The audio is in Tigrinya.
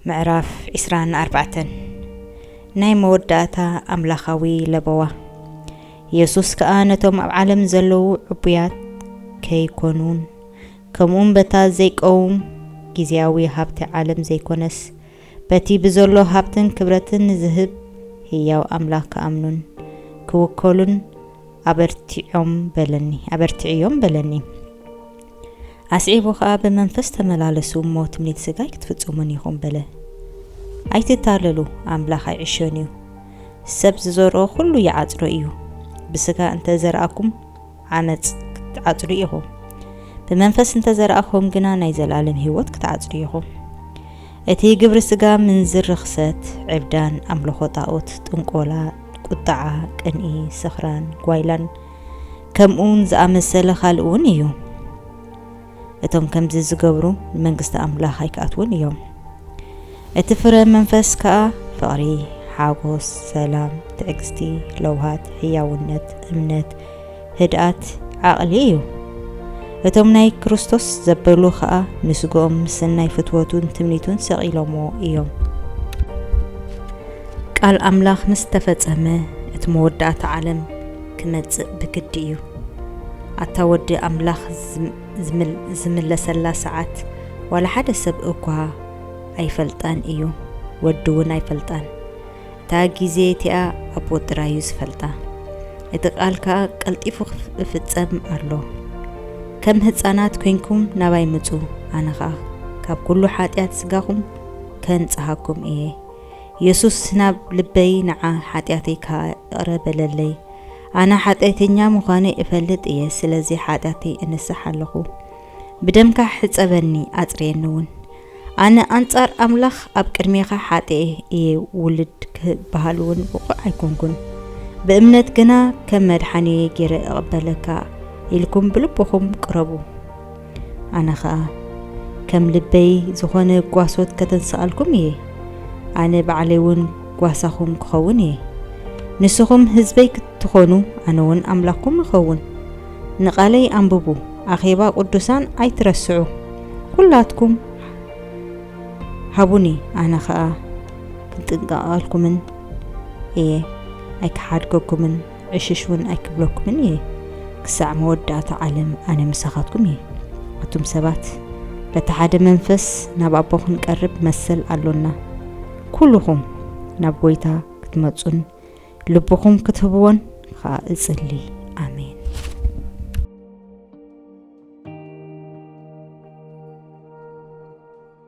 ምዕራፍ ዕስራን ኣርባዕተን። ናይ መወዳእታ ኣምላኻዊ ለበዋ። የሱስ ከኣ ነቶም ኣብ ዓለም ዘለዉ ዕቡያት ከይኮኑን፣ ከምኡውን በታ ዘይቀውም ግዝያዊ ሃብቲ ዓለም ዘይኮነስ፣ በቲ ብዘሎ ሃብትን ክብረትን ንዝህብ ህያው ኣምላኽ ክኣምኑን ክውከሉን ኣበርቲዖም በለኒ፣ ኣበርቲዕዮም በለኒ። ኣስዒቡ ኸኣ፣ "ብመንፈስ ተመላለሱ እሞ ትምኒት ስጋይ ክትፍጽሙን ኢኹም" በለ። ኣይትታለሉ፣ ኣምላኽ ኣይዕሾን እዩ። ሰብ ዝዘርኦ ኩሉ ይዓጽዶ እዩ። ብስጋ እንተ ዘርኣኩም ዓመጽ ክትዓጽዱ ኢኹም። ብመንፈስ እንተ ዘርኣኹም ግና ናይ ዘለኣለም ህይወት ክትዓጽዱ ኢኹም። እቲ ግብሪ ስጋ ምንዝር፣ ርኽሰት፣ ዕብዳን፣ ኣምልኾ ጣኦት፣ ጥንቆላ፣ ቁጥዓ፣ ቅንኢ፣ ስኽራን፣ ጓይላን ከምኡውን ዝኣመሰለ ካልእ እውን እዩ። እቶም ከምዚ ዝገብሩ ንመንግስቲ ኣምላኽ ኣይክኣትዉን እዮም። እቲ ፍረ መንፈስ ከኣ ፍቕሪ፣ ሓጎስ፣ ሰላም፣ ትዕግስቲ፣ ለውሃት፣ ህያውነት፣ እምነት፣ ህድኣት፣ ዓቕሊ እዩ። እቶም ናይ ክርስቶስ ዘበሉ ኸኣ ንስግኦም ምስ ሰናይ ፍትወቱን ትምኒቱን ሰቒሎምዎ እዮም። ቃል ኣምላኽ ምስ ተፈጸመ፣ እቲ መወዳእታ ዓለም ክመጽእ ብግዲ እዩ። ኣታ ወዲ ኣምላኽ ዝም-፣ ዝምል-፣ ዝምለሰላ ሰዓት ዋላ ሓደ ሰብ እኳ ኣይፈልጣን እዩ፣ ወዲ እውን ኣይፈልጣን። እታ ግዜ እቲኣ ኣቦ ጥራይ እዩ ዝፈልጣ። እቲ ቃል ከኣ ቀልጢፉ ክፍ-፣ ክፍጸም ኣሎ። ከም ህጻናት ኮይንኩም ናባይ ምጹ፣ ኣነ ኸኣ ካብ ኩሉ ሓጢኣት ስጋኹም ከንጽሃኩም እየ። የሱስ ናብ ልበይ ንዓ፣ ሓጢኣተይ ከኣ ይቕረ በለለይ። ኣነ ሓጢኣተኛ ምዃነይ እፈልጥ እየ፣ ስለዚ ሓጢኣተይ እንስሕ ኣለኹ። ብደምካ ሕጸበኒ፣ ኣጽርየኒ እውን። ኣነ ኣንጻር ኣምላኽ ኣብ ቅድሜኻ ሓጥኤ እየ፣ ውሉድ ክበሃል እውን ብቑዕ ኣይኮንኩን። ብእምነት ግና ከም መድሓኒየ ገይረ እቕበለካ ኢልኩም ብልብኹም ቅረቡ። ኣነ ኸኣ ከም ልበይ ዝኾነ ጓሶት ከተንስኣልኩም እየ። ኣነ ባዕለይ እውን ጓሳኹም ክኸውን እየ። ንስኹም ህዝበይ ክትኾኑ፣ ኣነ እውን ኣምላኽኩም እኸውን። ንቓለይ ኣንብቡ፣ ኣኼባ ቅዱሳን ኣይትረስዑ። ኩላትኩም ሃቡኒ፣ ኣነ ኸኣ ክንጥንቀቐልኩምን እየ፣ ኣይክሓድገኩምን፣ ዕሽሽ እውን ኣይክብለኩምን እየ። ክሳዕ መወዳእታ ዓለም ኣነ ምሳኻትኩም እየ። ኣቱም ሰባት፣ በቲ ሓደ መንፈስ ናብ ኣቦ ክንቀርብ መሰል ኣሎና። ኩልኹም ናብ ጐይታ ክትመጹን ልብኹም ክትህብዎን ኸኣ እጽሊ። ኣሜን።